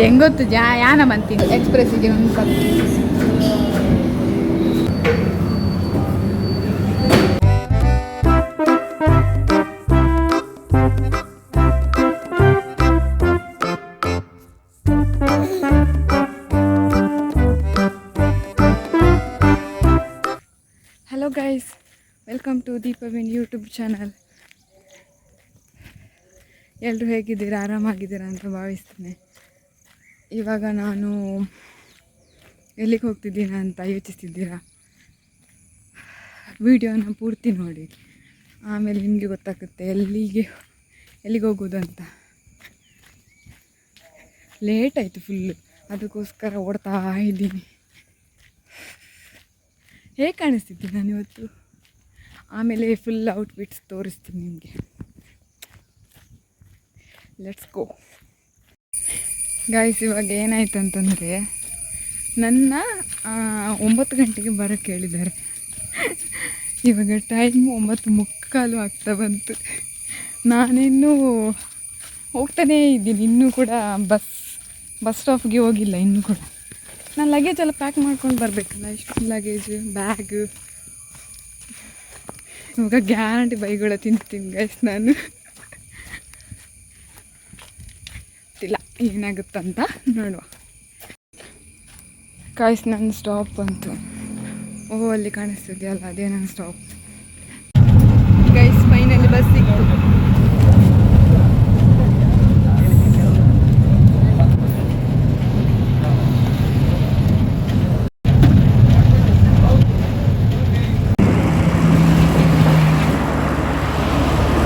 ಹೆಂಗೊತ್ತು ಜಾ ಯಾನ ಬಂತೀನಿ ಎಕ್ಸ್ಪ್ರೆಸ್ಸಿಗೆ ಒಂದು Hello guys, welcome to Deepavin YouTube channel. ಎಲ್ಲರೂ ಹೇಗಿದ್ದೀರಾ? ಆರಾಮಾಗಿದ್ದೀರಾ ಅಂತ ಭಾವಿಸ್ತೇನೆ. ಇವಾಗ ನಾನು ಎಲ್ಲಿಗೆ ಹೋಗ್ತಿದ್ದೀನ ಅಂತ ಯೋಚಿಸ್ತಿದ್ದೀರಾ? ವಿಡಿಯೋನ ಪೂರ್ತಿ ನೋಡಿ, ಆಮೇಲೆ ನಿಮಗೆ ಗೊತ್ತಾಗುತ್ತೆ ಎಲ್ಲಿಗೆ ಎಲ್ಲಿಗೆ ಹೋಗೋದು ಅಂತ. ಲೇಟ್ ಆಯಿತು ಫುಲ್ಲು, ಅದಕ್ಕೋಸ್ಕರ ಓಡ್ತಾ ಇದ್ದೀನಿ. ಹೇಗೆ ಕಾಣಿಸ್ತಿದ್ದೀನಿ ನಾನಿವತ್ತು? ಆಮೇಲೆ ಫುಲ್ ಔಟ್ಫಿಟ್ಸ್ ತೋರಿಸ್ತೀನಿ ನಿಮಗೆ. Let's go guys. ಇವಾಗ ಏನಾಯ್ತು ಅಂತಂದರೆ, ನನ್ನ 9 ಗಂಟೆಗೆ ಬರೋಕ್ಕೆ ಹೇಳಿದ್ದಾರೆ. ಇವಾಗ ಟೈಮ್ 9:45 ಆಗ್ತಾ ಬಂತು. ನಾನಿನ್ನೂ ಹೋಗ್ತಾನೇ ಇದ್ದೀನಿ, ಇನ್ನೂ ಕೂಡ ಬಸ್ ಬಸ್ ಸ್ಟಾಪ್ಗೆ ಹೋಗಿಲ್ಲ ಇನ್ನೂ ಕೂಡ. ನಾನು ಲಗೇಜ್ ಎಲ್ಲ ಪ್ಯಾಕ್ ಮಾಡ್ಕೊಂಡು ಬರಬೇಕಲ್ಲ, ಇಷ್ಟು ಲಗೇಜ್ ಬ್ಯಾಗ್. ಇವಾಗ ಗ್ಯಾರಂಟಿ ಬೈಗುಳ ತಿಂತೀನಿ ಗೈಸ್ ನಾನು. ಗೊತ್ತಿಲ್ಲ ಏನಾಗುತ್ತಂತ, ನೋಡುವ. ಗಾಯ್ಸ್, ನನ್ನ ಸ್ಟಾಪ್ ಬಂತು. ಓ, ಅಲ್ಲಿ ಕಾಣಿಸ್ತಿದೆಯಲ್ಲ, ಅದೇ ನನ್ನ ಸ್ಟಾಪ್. ಗೈಸ್, ಫೈನಲಿ ಬಸ್ ಸಿಕ್ತು.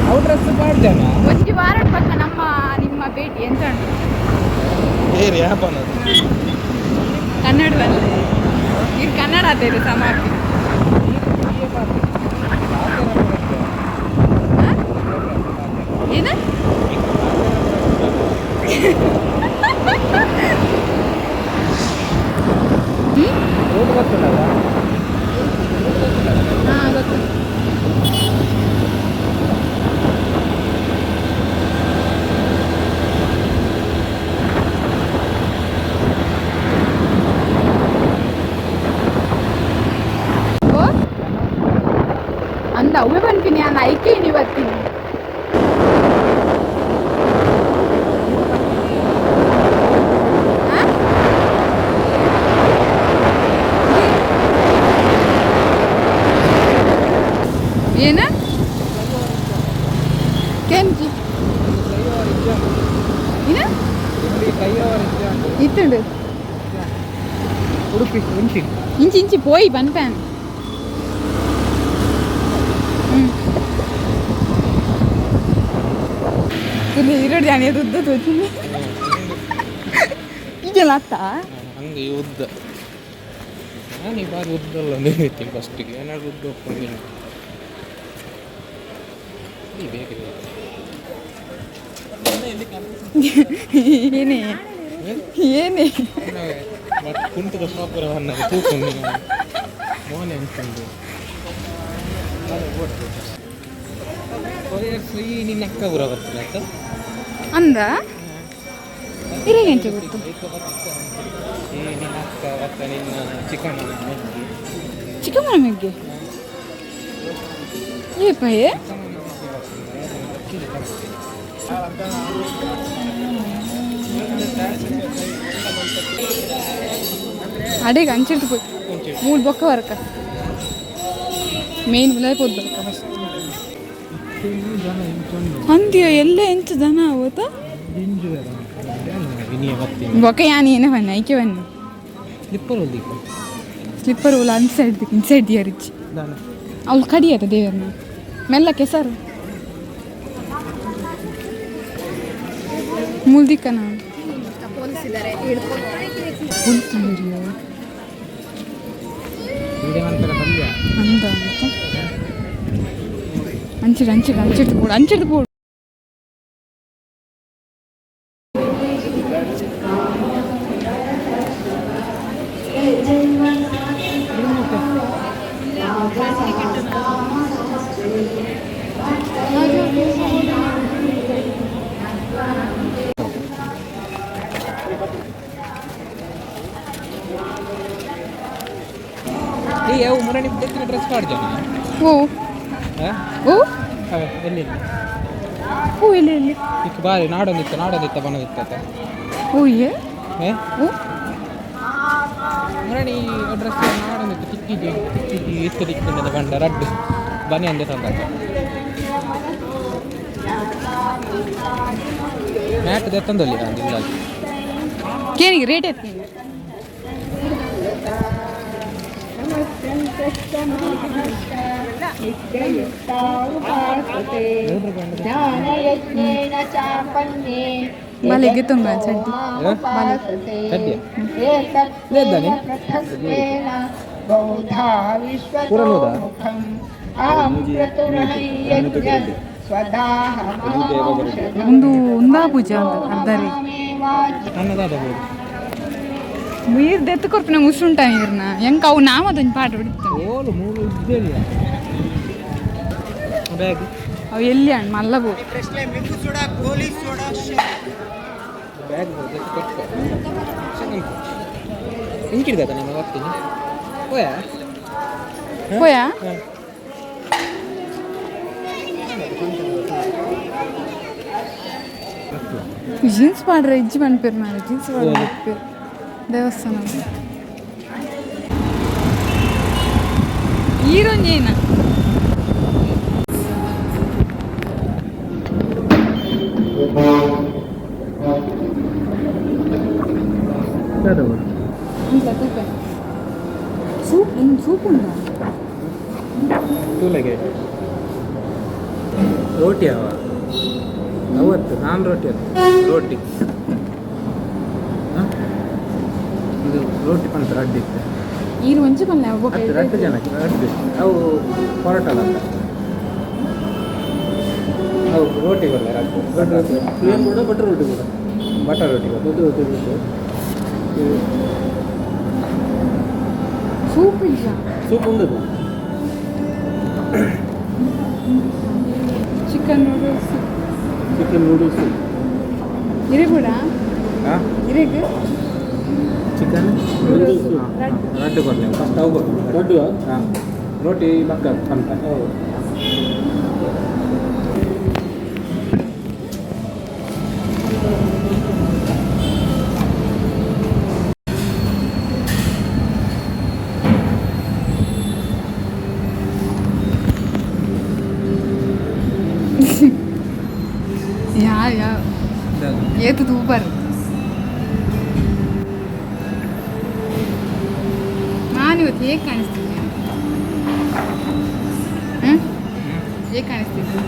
ಅವು ಡ್ರೆಸ್ ಪಾಡ್ದೇನ. ಒಂಜಿ ವಾರ ಪಕ್ಕ ನಮ್ಮ ನಿಮ್ಮ ಭೇಟಿ ಎಂತ ಉಂಟು? ಏರಿ ಯಾಪನ. ಕನ್ನಡವಲ್ಲ ಇದು, ಕನ್ನಡ ಅದೇ ಸಮಾಪ್ತಿ. ಏನು? ರೋಡ್ ಗೊತ್ತಲ್ಲ? ಹಾಂ, ಗೊತ್ತು. ಓ ಅಂದ ಅವೇ ಬಂತೀನಿ ನಾನು ಐಕೆ ನೀವು ಬರ್ತೀನಿ. ಆ? ಏನ ಕೆಂಜಿ ಏನ? ಇತ್ತುಂಡು. ಉಡುಪಿ ಇಂಚಿ. ಇಂಚಿ ಇಂಚಿ ಪೋಯಿ ಪನ್ಪ್ಯಾನ್. ಇಲ್ಲಿ ಇರೋಡು ಜಾನಿ ಉದ್ದ ತೋಚಿನಿ ಈಗೆಲ್ಲ ಅತ್ತ. ಹಂಗೆ ಈ ಉದ್ದ, ನಾನು ಈ ಬಾರಿ ಉದ್ದಲ್ಲ ನಿಂತೀನಿ ಫಸ್ಟಿಗೆ. ಏನಾದ್ರು ಉದ್ದ ಒಪ್ಕೊಂಡಿನಿ. ಈ ಬೇಗ ಬೇಗ. ಏನೇ ಏನೇ? ಮತ್ತು ಕುಂಟದ ಪ್ರಾಪರ್ ತೂಕೊಂಡು ಮೋನೆ ಅನ್ಕೊಂಡು ಈ ನಿನ್ನ ಅಕ್ಕ ಊರ ಬರ್ತದೆ ಆಯ್ತಾ? ಅಂದ ಇರಿಗೆ ಎಂಚ ಗೊತ್ತು? ಈ ನಿನ್ನ ಅಕ್ಕ ಮತ್ತೆ ನಿನ್ನ ಚಿಕ್ಕಮ್ಮನ ಮಗ್ಗಿ. ಚಿಕ್ಕಮ್ಮನ ಮೆಗ್ಗೆ ಏ ಪಯೇ. ಚಿಕ್ಕಮ್ಮನ ಮಗ್ಗಿ ಬರ್ತದೆ. ಅಡೆಗೆ ಅಂಚಿಡ್ದು ಪೋಯ್ ಮೂರು ಬೊಕ್ಕ ವರ್ಕ ಮೇನ್ ಉಲಾಯ್ ಪೋದ್ ಬರ್ಕ ಫಸ್ಟ್. ಜನ ಇಂಚೊಂದು. ಅಂದ್ಯ ಎಲ್ಲ ಎಂಚ ಜನ ಅವತ್ತ. ವಿನಿಯ ಬರ್ತೀನಿ. ಬೊಕ್ಕ ಯಾನ್ ಏನೇ ಬನ್ನಿ ಐಕೆ ಬನ್ನಿ. ಸ್ಲಿಪ್ಪರ್ ಒಲ್ದಿಪ್ಪ. ಸ್ಲಿಪ್ಪರ್ ಉಲ್ಲ ಅನ್ಸೈಡ್ ಇನ್ಸೈಡ್ ದಿಯರಿಚ್. ದಾನ. ಅವಳು ಕಡಿಯದ ದೇವರನ್ನ ಮೆಲ್ಲ ಕೆಸರು ಮುಲ್ದಿಕ್ಕ ನಾನು ಪುಲ್ತಿರಿಯೋ. ವಿಡಿಯೋ ಅಂತಾರೆ ಬಂದ್ಯಾ? ಅಂದ ಅಂಚಿಡು ಅಂಚಿಡು ಅಂಚಿಡ್ದು ಪೋಡು, ಅಂಚಿಡ್ದು ಪೋಡು. ಮುರಣಿ ಎತ್ತಿನ ಡ್ರೆಸ್ ಪಾಡ್ಜನ. ಓ. ಓ. ಅವೇ ಎಲ್ಲಿ? ಓ, ಎಲ್ಲಿ ಎಲ್ಲಿ? ಇಕ್ ಬಾರಿ ನಾಡೊಂದಿತ್ತು ನಾಡೊಂದಿತ್ತ ಬನದಿತ್ತ. ಓ ಏ. ಏ. ಓ. ಮುರಣಿ ಡ್ರೆಸ್ ನಾಡೊಂದಿತ್ತು ತಿಕ್ಕಿದ್ದು ತಿಕ್ಕಿದ್ದು ಇತ್ತು ತಿಕ್ಕಿದ್ದು ಬಂಡ ರಡ್ಡು ಬನ್ನಿ ಅಂದೆ ತಂದಾಗ ಮ್ಯಾಟ್ ದೆತ್ತಂದೊಲ್ಲಿ ಇಲ್ಲ. ಕೇನಿಗೆ ರೇಟ್ ಎತ್ತೀನಿ. ಬಾಲೆಗೆ ತುಂಬ ಚಡ್ಡಿ. ಚಡ್ಡಿಯ ಇದ್ದಾನೆ ಪೂರನೋದ. ಒಂದು ಒಂದಾ ಪೂಜೆ ಅಂತ ಅರ್ಧರಿ. ನನ್ನದಾದ ಬೋಡು. ನೀರು ದೆತ್ತು ಕೊರ್ಪಿನ ಮುಸುಂಟ ನೀರ್ನ ಹೆಂಗೆ ಅವು ನಾಮದೊಂದು ಪಾಠ ಬಿಡ್ತೇವೆ. ಓಲು ಮೂರು ಇದ್ದೇನೆ ಬ್ಯಾಗ್. ಅವು ಎಲ್ಲಿ ಅಣ್ಣ ಮಲ್ಲಬು. ಬ್ಯಾಗ್ ಇಂಚಿಡ್ದ ನಾನು ಬರ್ತೀನಿ ಓಯಾ. ಹೋಯಾ. ಜೀನ್ಸ್ ಪಾಡ್ರೆ ಇಜ್ಜಿ ಪನ್ಪೇರು ಮಾರೆ ಜೀನ್ಸ್ ಪಾಡ್ರೆ ದೇವಸ್ಥಾನ ಈರೊಂಜೇನ. ಸೂಪ್ ಒಂದು ಸೂಪ್ ಉಂಟಾ? ತೂಲೆಗೆ ರೋಟಿ ಅವ ಅವತ್ತು ನಾನ್ ರೋಟಿ ಅದು ರೋಟಿ ಹ? ಇದು ರೋಟಿ ಪಂತ ರಡ್ಡಿ ಇತ್ತು. ಈರು ಒಂಚೆ ಪಲ್ಲೆ. ಹತ್ತು ರಡ್ಡು ಜನಕ್ಕೆ ರಡ್ಡು ಅವು ಪರೋಟ ಅಲ್ಲ, ಅವು ರೋಟಿ ಬರಲ್ಲ ರಡ್ಡು. ಪ್ಲೇನ್ ಕೂಡ ಬಟರ್ ರೋಟಿ ಕೂಡ. ಬಟರ್ ರೋಟಿ ಬರಲ್ಲ. ಬಟರ್ ರೋಟಿ ಬೇಕು. ಸೂಪ್ ಇಲ್ಲ. ಸೂಪ್ ಉಂಟು. Chicken noodles. Chicken noodles. ಇರೆ ಕೂಡ. ಹಾಂ. ಇರೆಗ್. Chicken noodles. ರಡ್ಡು ಬರಲಿ ಫಸ್ಟ್ ಅವು ಬರಲಿ. ಲಡ್ಡು. ಹಾಂ, ರೋಟಿ ಪಕ್ಕ ಪಂತ. ಹೌದು. ಯಾ ಯಾ ಏತು ತೂಪರ್ ನಾನು ಇವತ್ತು ಹೇಗೆ ಕಾಣಿಸ್ತಿದ್ದೆ? ಹ್ಞೂ, ಹೇಗೆ ಕಾಣಿಸ್ತಿದ್ದೆ?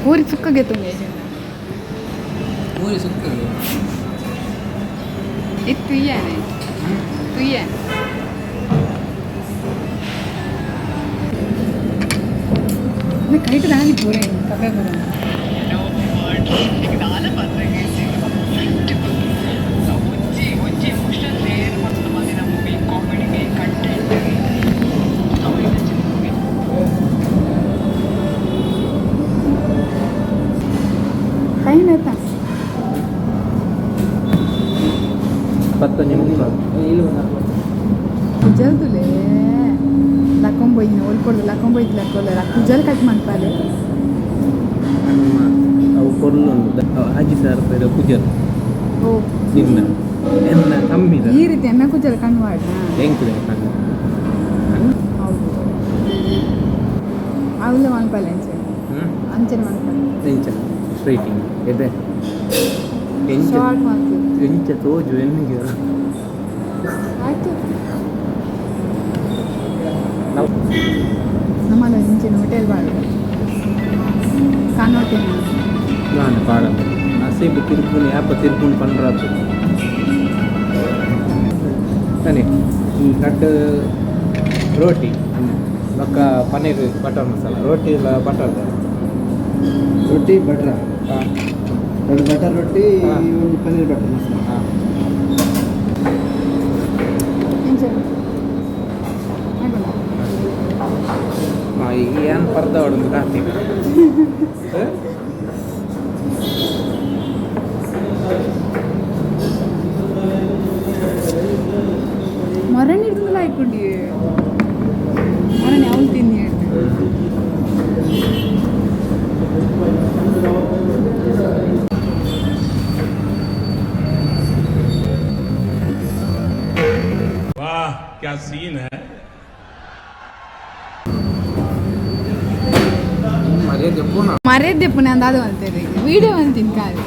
ಊರಿ ಸುಕ್ಕಗೆ ತುಂಬ. ಊರಿ ಸುಕ್ಕಗೆ. ಇದು ತುಯ್ಯಾನೆ ತುಯ್ಯ. ಕೈಟ್ ದಾನಿ ಪೂರ ಕಬ್ಬೆ ಪೂರ. ಟೈಮ್ ಆಯ್ತಾ? ಪತ್ತೊಂಜಿ ಮುಕ್ಕಾಲು ಇಲ್ಲಿ ಒಂದು. ಕುಜಲ್ದುಲೇ ಲಕ್ಕೊಂಬೊಯ್ಯಿನ ಒಲ್ಕೊಡ್ದು ಲಕ್ಕೊಂಬೊಯ್ದು ಲಕ್ಕೊಲ್ಲ ಕುಜಲ್ ಕಟ್ ಮನ್ಪಾಲೆ. ನಮ್ಮ ಅವು ಕೊರ್ಲುಂಡು ಆಜಿ ಸಾವಿರ ರೂಪಾಯಿದ ಕುಜಲ್. ಓ. ನಿನ್ನ ಎನ್ನ ಕಮ್ಮಿದ. ಈ ರೀತಿ ಎನ್ನ ಕುಜಲ್ ಕಣ್ಣು ವಾಡ್ನ. ಎಂಕುದೆ ಕಣ್ಣು. ಹೌದು, ಅವುಲ ಮನ್ಪಾಲೆ ಅಂಚೆ. ಅಂಚನೆ ಮನ್ಪಾಲೆ. ಎಂಚ ಸ್ಟ್ರೈಟಿಂಗ್ ಎದೆ ಎಂಚ? ಶಾರ್ಟ್ ಮಾಡ್ತೀವಿ. ಎಂಚ ತೋಜು ಎನ್ನಿಗೆ? ಆಯ್ತು, ನಮ್ಮಲ್ಲ ಇಂಚಿನ ಹೋಟೆಲ್ ಬಾಡು ಕಾನೋಟೇನ. ನಾನು ಪಾಡಲ್ಲ ನಸೀಬು ತಿರುಪುನಿ ಯಾಪ ತಿರುಪುನಿ ಪಂಡ್ರಾತು ತಾನೆ. ರಡ್ಡು ರೋಟಿ ಬೊಕ್ಕ ಪನ್ನೀರ್ ಬಟರ್ ಮಸಾಲ ರೋಟಿ ಇಲ್ಲ ಬಟರ್. ರೊಟ್ಟಿ ಬಟ್ರ. ಹಾಂ. ಎರಡು ಬಟರ್ ರೊಟ್ಟಿ. ಹಾ. ಒಂದು ಪನ್ನೀರ್ ಬಟರ್ ಮಸಾಲ. ಹಾಂ. ಎಂಚ ಆಗೋಲ್ಲ. ಪರ್ದ ಕಾತಿ. ಮರಣ ಹಿಡ್ದಲ್ಲ ಹಾಕೊಂಡಿ, ಮರಣ ಯಾವಳು ತಿನ್ನಿ ಹೇಳ್ತೀನಿ. वाह, क्या सीन है! ಮರ್ಯಾದೆ ಪೂರ್ಣ. ಮರ್ಯಾದೆ ಪುನಃ ಅಂದಾದ ಅಂತಾರೆ, ವಿಡಿಯೋ ಅಂತೀನಿ ಕಾದು.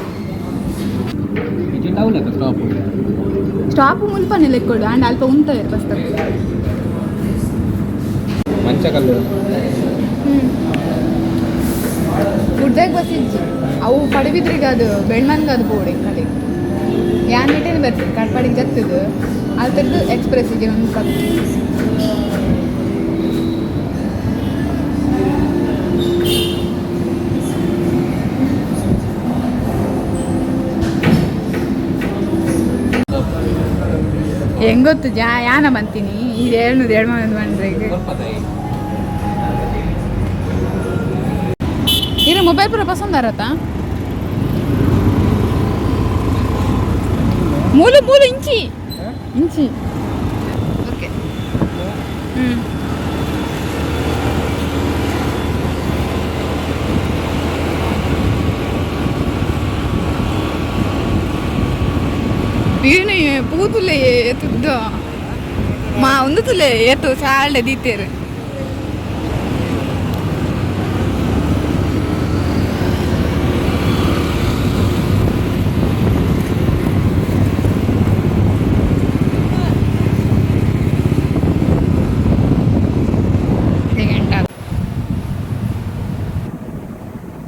ಸ್ಟಾಪ್. ಸ್ಟಾಪ್ ಮುಲ್ಪನೆ ಲೆಕ್ಕೊಡು ಅಂಡ್ ಅಲ್ಪ ಉಂತವೆ ಬಸ್. ಮಂಚಕಲ್ಲು. ಹ್ಞೂ, ಗುಡ್ದಾಗ ಬಸ್ ಇಜ್ಜಿ. ಅವು ಪಡಬಿದ್ರಿಗೆ ಅದು ಬೆಳ್ಮನ್ಗೆ ಅದು ಬೋರ್ಡ್ ಕಡೆ ಯಾನ್ ನಿಟ್ಟೇನೆ ಬರ್ತದೆ. ಕಟ್ಪಾಡಿಗೆ ಜತ್ತದು ಅಲ್ತದ್ದು ಎಕ್ಸ್ಪ್ರೆಸ್ಸಿಗೆ ಒಂದು ಕತ್ತು. ಹೆಂಗೊತ್ತು ಜಾ ಯಾನ ಬಂತೀನಿ ಇದು 700 2 ಬಂದ್ರೆ ಈಗ. ಇದು ಮೊಬೈಲ್ ಪೂರ ಪಸಂದ್ ಆರತ್ತಾ? ಮೂಲು ಮೂಲು ಇಂಚಿ ಇಂಚಿ. ಓಕೆ. ಹ್ಞೂ, ಏನು ಪೂತುಲೆ ಏತುದ್ದ ಮಾ ಒಂದು ತುಲೆ ಏತು ಸಾಲ್ಡೆ ದೀತೇರು.